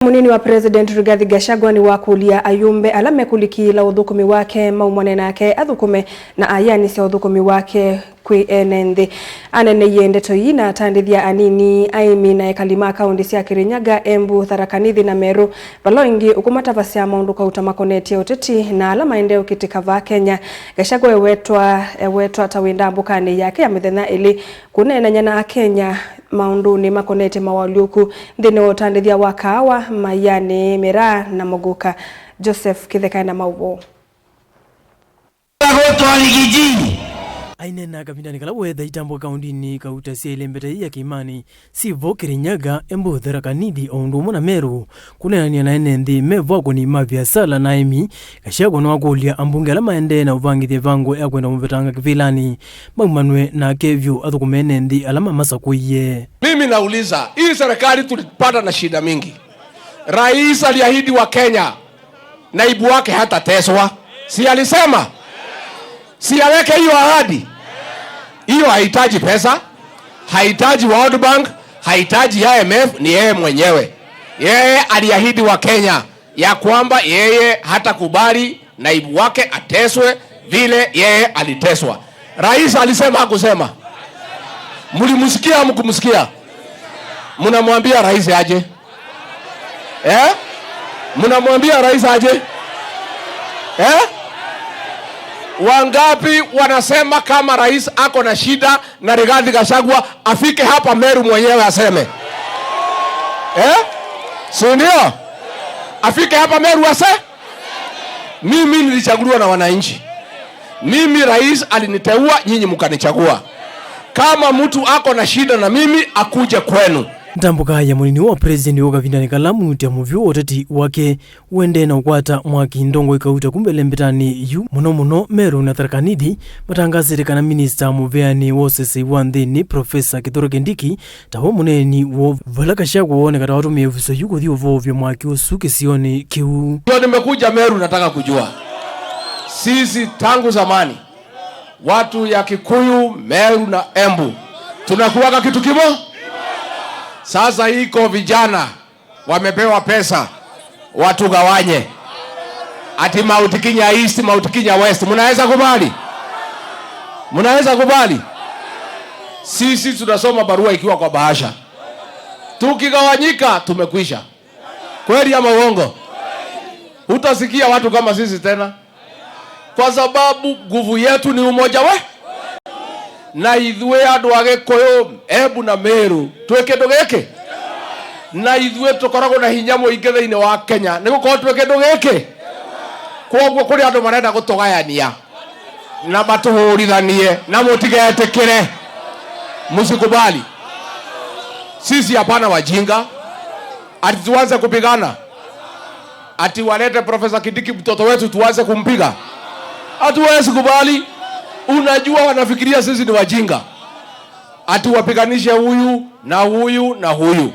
Munini wa President Rigathi Gachagua ni wakulia ayumbe ala mekulikila uthukumi wake maumwane nake athukume na ayanisya uthukumi wake kwi ene nthi. Aneneiye ndeto ii na atandithya anini, aimi na ekali ma kaunti sya Kirinyaga, Embu, Tharaka Nithi na Meru, vala ingi ukumatavasya maundu kauta makonetye uteti na ala maendee ukitika va Kenya. Gachagua ewetwa ta wi ndambukani yake ya mithenya ili kuneenany'a na akenya maunduni makonetye mawalyuku nthini wa utandithya wa kaawa, mayani, miraa na muguka. Joseph Kitheka na mauvo. Ainena kavindani kala wetha itambo kaundini kauta sya ilembeta ya Kimani sivo Kirinyaga, Embu, Tharaka Nithi o undu umwe na Meru kuneenania na ene nthi mevwakuni ma viasala na aimi. Gachagua niwakulia ambunge ala maendee na uvangithya vango ya kwenda muvetanga kivilani maumanwe nake vyu athukume ene nthi ala mamasakuiye. Mimi nauliza, hii serikali tulipata na shida mingi. Rais aliahidi wa Kenya naibu wake hatateswa, si alisema? Si aweke hiyo ahadi? Hiyo haihitaji pesa, haihitaji World Bank, haihitaji IMF, ni yeye mwenyewe. Yeye aliahidi wa Kenya ya kwamba yeye hatakubali naibu wake ateswe vile yeye aliteswa. Rais alisema, hakusema? Mlimsikia hamkumsikia? Mnamwambia rais aje? Eh? Mnamwambia rais aje? Eh? Wangapi wanasema kama rais ako na shida na Rigathi Gachagua afike hapa Meru mwenyewe aseme? Eh? Si ndio? Afike hapa Meru ase? Mimi nilichaguliwa na wananchi. Mimi rais aliniteua, nyinyi mkanichagua. Kama mtu ako na shida na mimi akuje kwenu. Ntambuka ya munini wa president wa kavindani kalamu tia muvyu uteti wake wende na ukwata mwaki ndongo ikauta kumbele mbetani yu muno muno Meru na Tharaka Nithi matangazire kana minister muveani wo sese wa nthini Professor Kithure Kindiki tawo muneni wo vala Gachagua woneka ta watumia ivuso yu kuthi uvovya mwaki usu kisioni kiu. Ndio nimekuja Meru, nataka kujua. Sisi tangu zamani watu ya Kikuyu, Meru na Embu tunakuwaga kitu kimo. Sasa iko vijana wamepewa pesa watu gawanye ati Mount Kenya East, Mount Kenya West. Mnaweza kubali? Mnaweza kubali? Sisi tunasoma barua ikiwa kwa bahasha. Tukigawanyika tumekwisha. Kweli ama uongo? Hutasikia watu kama sisi tena, kwa sababu nguvu yetu ni umoja we na ithuĩ andũ a Gĩkũyũ, Embu na Meru twĩ kĩndũ gĩkĩ, na ithuĩ tũkoragwo na hinya mũingĩ thĩinĩ wa Kenya nĩ gũkorwo twĩ kĩndũ gĩkĩ. Kwoguo kũrĩ andũ marenda gũtũgayania na matũhũrithanie, na mũtigetĩkĩre, msikubali. Sisi hapana wajinga ati tuanze kupigana, ati walete Profesa Kindiki mtoto wetu tuanze kumpiga. Hatuwezi kubali. Unajua wanafikiria sisi ni wajinga, ati wapiganishe huyu na huyu na huyu,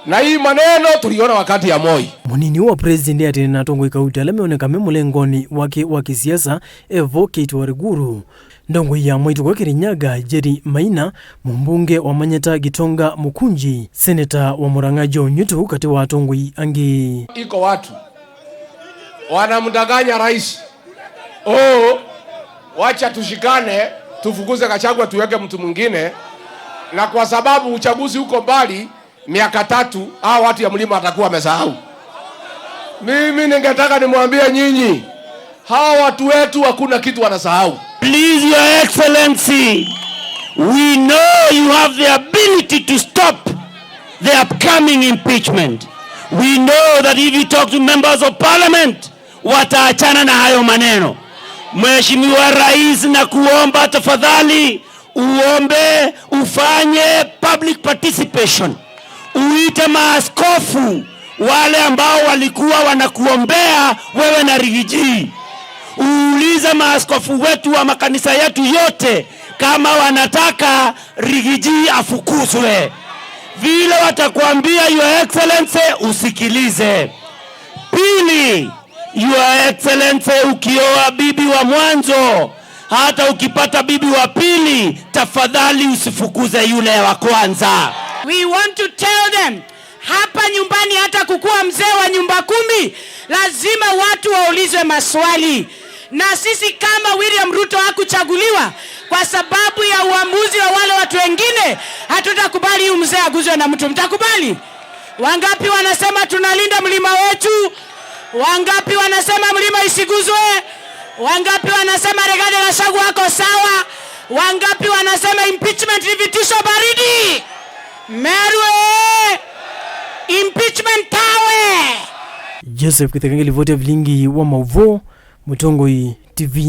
na hii maneno tuliona wakati ya Moi. Munini wa president atene na tongoi kauta ala meoneka me mulengoni wake wa kisiasa evo Kate Wariguru, ndongo ya mwitu kwa Kirinyaga Jerry Maina, mumbunge wa Manyata Gitonga Mukunji, seneta wa Murang'a John Nyutu kati wa tongoi angi. Iko watu wanamdanganya rais, oh, wacha tushikane tufukuze Gachagua tuweke mtu mwingine, na kwa sababu uchaguzi uko mbali miaka 3, hao watu ya mlima watakuwa wamesahau. Mimi ningetaka nimwambie nyinyi, hawa watu wetu hakuna kitu wanasahau. Please, Your Excellency, we know you have the ability to stop the upcoming impeachment. We know that if you talk to members of parliament, wataachana na hayo maneno. Mheshimiwa Rais, na kuomba tafadhali uombe ufanye public participation. Uite maaskofu wale ambao walikuwa wanakuombea wewe na Riggy G. Uulize maaskofu wetu wa makanisa yetu yote kama wanataka Riggy G afukuzwe. Vile watakwambia, Your Excellency, usikilize. Pili, Your Excellency, ukioa bibi wa mwanzo, hata ukipata bibi wa pili, tafadhali usifukuze yule wa kwanza. We want to tell them Hapa nyumbani hata kukuwa mzee wa nyumba kumi, lazima watu waulizwe maswali. Na sisi kama William Ruto hakuchaguliwa kwa sababu ya uamuzi wa wale watu wengine, hatutakubali huyu mzee aguzwe na mtu. Mtakubali? Wangapi wanasema tunalinda mlima wetu? Wangapi wanasema mlima isiguzwe? Wangapi wanasema Rigathi Gachagua ako sawa? Wangapi wanasema impeachment ni vitisho baridi? Meru, impeachment tawe. Joseph Kithekangeli vote vilingi wa mauvo Mutongoi TV.